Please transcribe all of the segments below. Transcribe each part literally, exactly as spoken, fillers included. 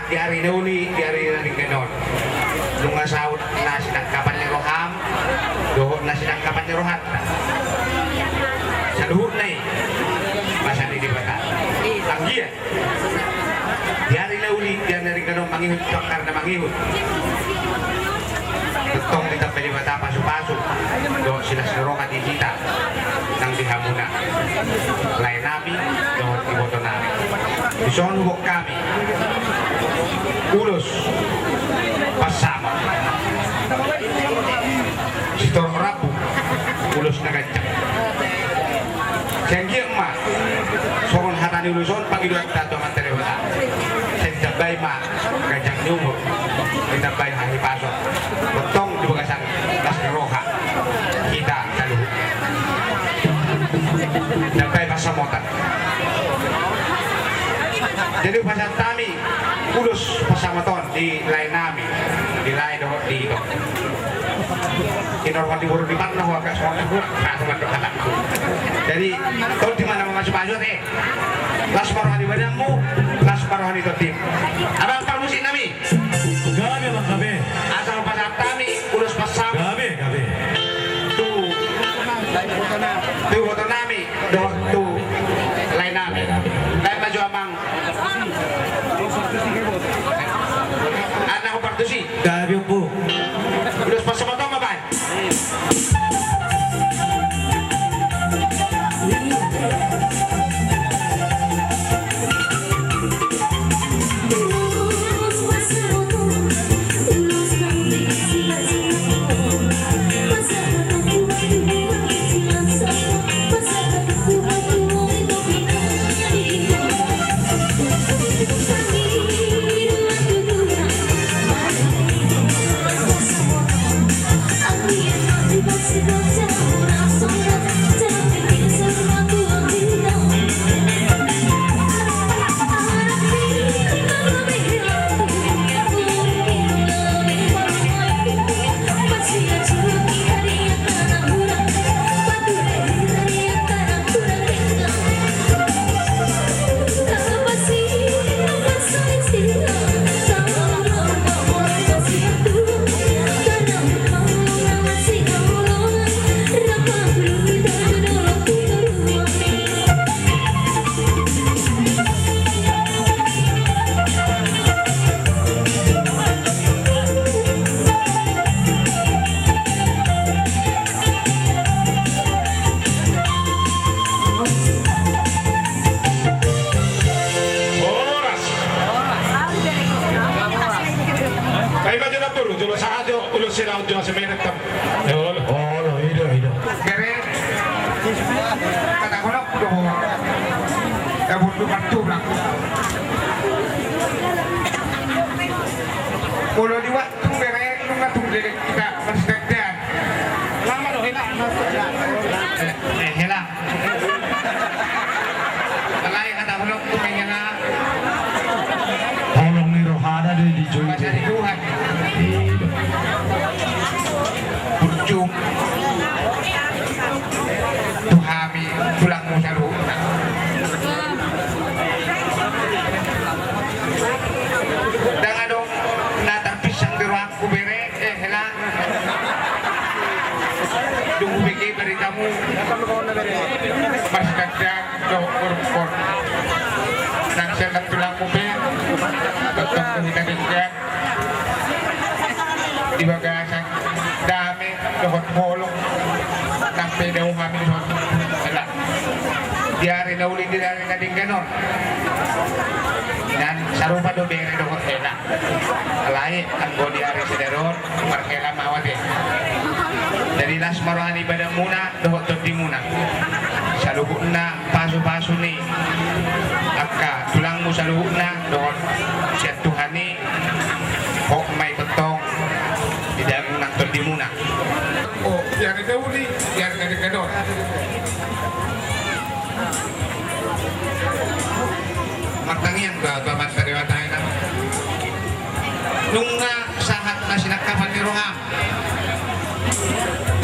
Di ari na uli, di ari na denggan on, nunga saut na sinangkapan ni roham dohot na sinangkapan ni rohanta. Saluhutna i basa ni Debata. Anggiat di ari na uli, di ari na denggan on mangihut, tongkar na mangihut. Tongtong ditamba Debata pasupasu dohot silas ni roha di hita nang di hamuna, laenami dohot ibotonami. Dison huboan hami ulos pansamot. Sitorop rambu ulos na ganjang. Sai anggiat ma songon hata ni ulos on pangidoanta tu Amanta Debata. Sai ditambai ma ganjang ni umur, ditambai hahipason, tongtong di bagasan las ni roha hita saluhut. Ditambai pansamotan. Jadi hupasahat hami ulos pansamot on di laenami, di lae dohot di ito. Tinorhon ni boru ni panna ho angka songon na hurang, nah, teman dohot hatangku. Jadi tondi ma na mamasumasu ate. Las ma roha ni badanmu, las ma roha ni tondim. Abang parmusiknami. Gabe, Bang, gabe. Asa hupasahat hami ulos pansamot. Gabe, gabe. Tu, tu ibotonami dohot tu laenami. Lae ma jo, Amang. Anna ho partusi. Gabe, Ompu. Ulos pansamot on ma baen. Horas. Ai ma jo na boru, jolo sahat jo, ulos sinaut jo, semenek tam. Olo, olo, ido, ido. Bere, hata holongku do ho. Tabundu martulang. Molo di waktu bere, nunga tung leleng hita marsigantian. Lama do hela. Eh, eh, hela. Alai hata holongku ma i, hela. Holong ni rohana do i dijou. Basa ni Tuhan. Ido. Burju tu hami tulangmu saluhutna. Ndang adong na tarpinsang di rohangku bere, eh, hela. Dung hubege baritamu marsigantian dohot borungkon. Nang sian na tulangmu pe, tongtong tu hita denggan di bagasan dame dohot holong. Nang pe dao hami dison, hela. Di ari na uli, di ari na denggan on, nunga sarupa do bere dohot hela. Alai anggo di ari sadari on, marhela ma au ate. Jadi las ma roha ni badanmuna dohot tondimuna. Saluhutna pasupasu ni angka tulangmu saluhutna dohot sian Tuhan i, hot ma i tongtong di damu nang tondimuna. O, di ari na uli, di ari na denggan on. Martangiang ma tu Amanta Debata, inang. Nunga sahat na sinangkapan ni roham.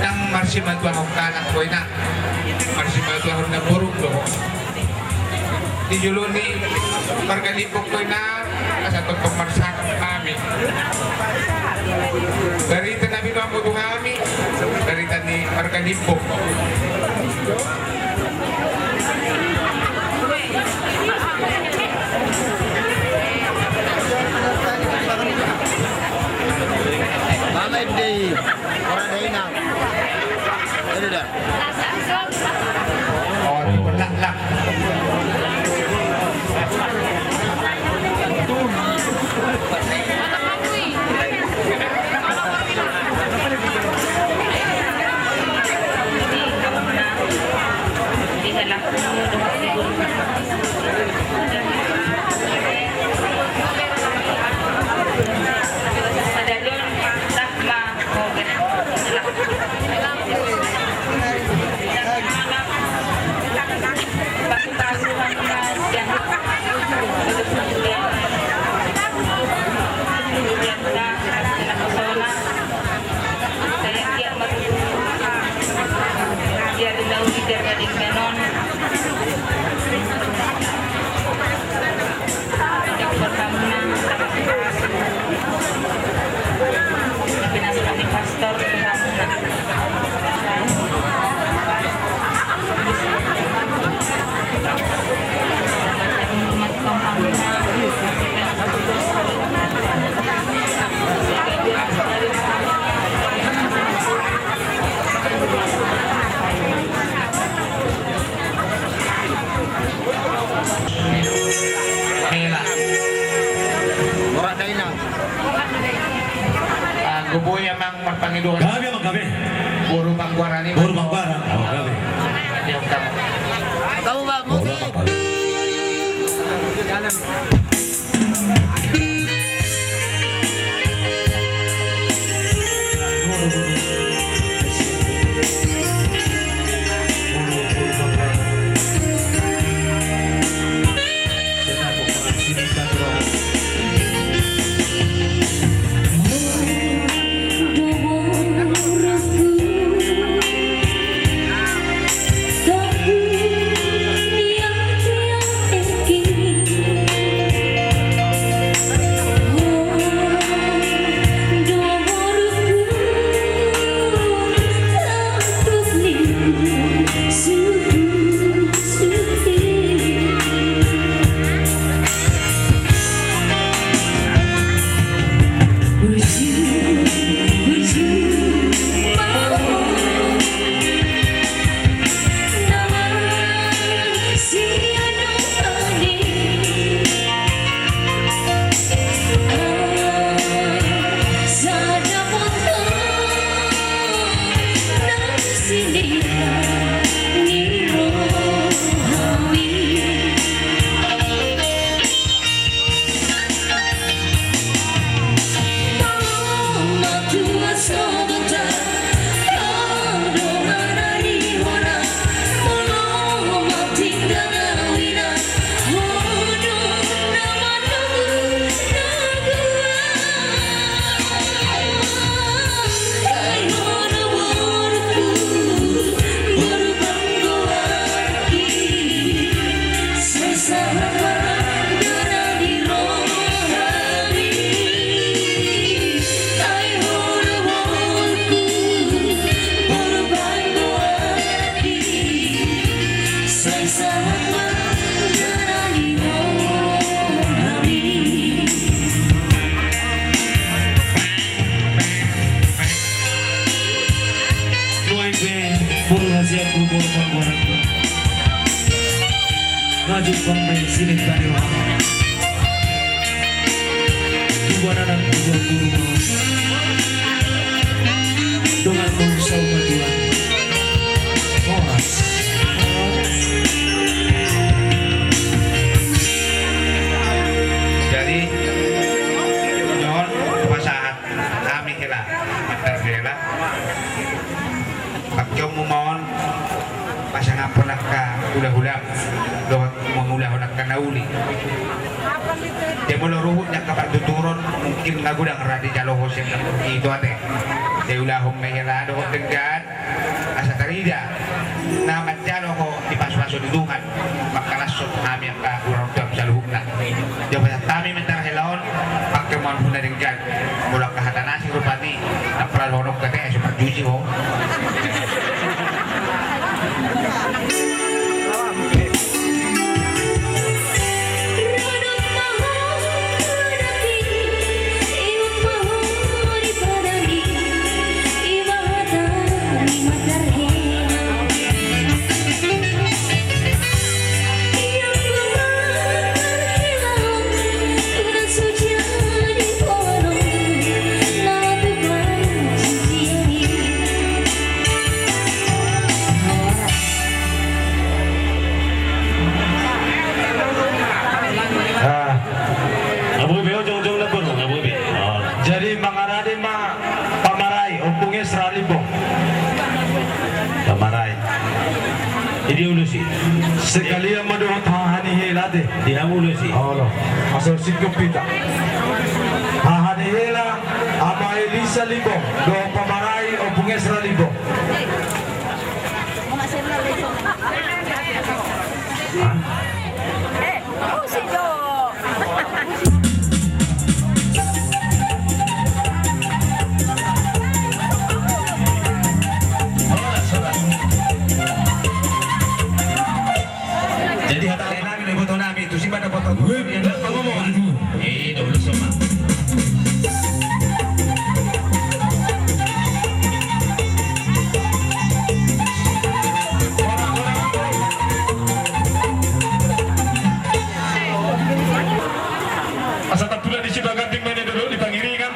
Ndang marsimatuahon halak ho, inang. Marsimatuahon namborungku do ho. Di jolo ni marga Limbong do i na, asa tongtong marsangap hami. Barita na binoanmu tu hami, barita ni marga Limbong. Mama Edi, orang Dainang. Ini dah. Oh, lak, lak. Mela. Borat Dainang. Ah, goboi amang marpangidoan. Gabe amang gabe. Boru Pangguaran i. Boru Pangguaran. Oh, gabe. Gabe amang. Kamu, Pak Muki. Nuaeng pe boru raja, boru Pangguaran, na jumpang ma i sian Tanion. Tubuan anak, tubuan boru ma on. Dongan boru saur matua. Horas. Jadi, on pasahat hami hela, mandar hela. Pangkeonmu ma on, pasangaphon angka hulahulam dohot mangulahon angka na uli. Te molo ruhut ni angka partuturon, mungkin na godang ra dijalo ho sian na murni ito ate. Te ulahon ma i hela dohot denggan, asa tarida na manjalo ho dipasupasu ni Tuhan, mangkalas Hami angka hurang tuam saluhutna. Jabatan hami mentara helaon, pakai manhuna denggan. Mula angka hata na asing rupani, na pala dohonon kate, eh, sempat juji ho. Ah. Nga boi be, jongjong na boru, nga boi be. Oh. Jadi mangarade ma pamarai, Ompung Esra Limbong. Pamarai. Jadi ulos i. Sekalian ma dohot haha ni hela te. Di hamu ulos i. Olo. Asal singkop hita. Haha ni hela, Ama Elisa Limbong, dohot pamarai, Ompung Esra Limbong. Hah? Jadi hata nami, iboto nami, tusi ma dapotan. Weh, yang dapat ngomong. Eh, dulu sama. Asa tapula di Sibaganding ma i, dulu di Pangiringan.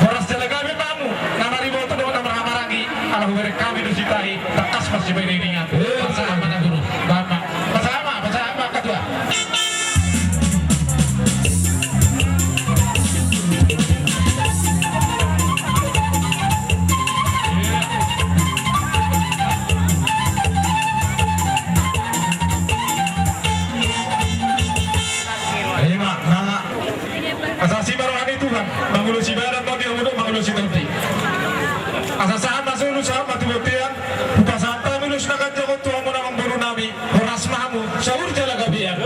Horas jala gabe ma hamu na mariboto dohot na marhahamaranggi. Ala hubereng hami do sitahi, tangkas ma sibagandingan. Pasahat ma na guru. Bama. Pasahat ma, pasahat ma, ketua. Ima, na Asa asi ma roha ni Tuhan, mangulosi badan ma di hamu dohot mangulosi tondi. Asa sahat ma solu, sahat ma tu bontean, hupasahat hami ulos na ganjang on tu hamu na amangboru nami, horas ma hamu, saur jala gabean.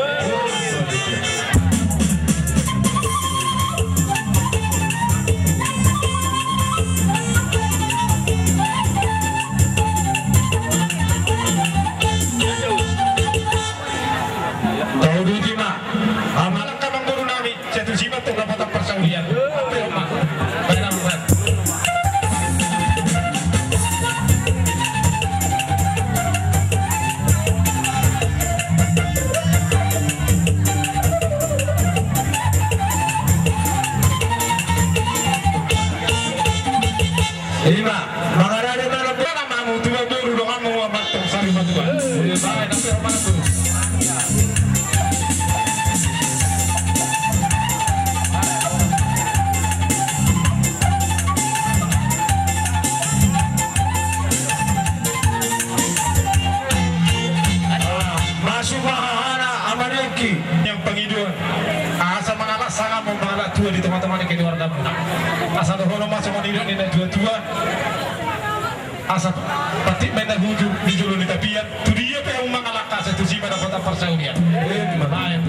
Tauduti ma, amang, angka amangboru nami. Sai tusi ma tu lapatan parsaulian. Ape, Oma? Baik, Oma. Ima, mangarade ma na boru, na mamu tu boru, donganmu ma mantong sari matua. Baik, ape, Oma, tu. Masuk ma hahana Ama Dengki. Yang pangidoan. Asa mangalap sanga ma mangalap tua di tonga-tonga ni keluargamu. Asa dohonon ma songon nidok ni na tua-tua. Asa patik ma inna hujur di jolo ni tapian, tu dia pe hamu mangalangka, sai tusi ma dapotan parsaulian. Ima. Baik.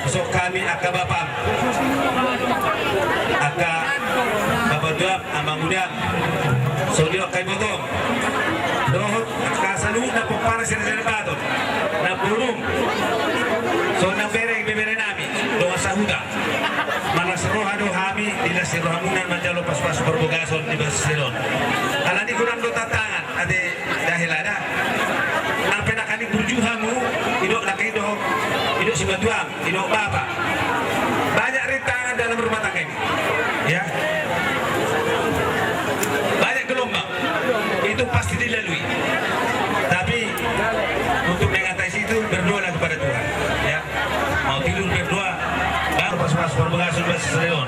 Masuk hami angka bapa. Angka bapa tua, amang uda, songon i angka iboto. Dohot angka saluhutna pomparan sian Saribaton. Na boru. Songon i nang bere, ibebere nami. Dongan sahuta. Marlas roha do hami, di las ni rohamuna manjalo pasu-pasu parbagason di bagasan sadari on. Alani godang do tantangan, ate. Dahe lada. Nang pe nangkaning burju hamu, idok nangkaning do, idok simatuam, idok bapa. Banyak rintangan dalam rumah tangga ini. Ya. Banyak gelombang. Itu pasti dilalui. Tapi untuk mengatasi itu, berdoalah kepada Tuhan. Ya. Mau tidur berdoa, baru pas-pas parbagason, pas seleon.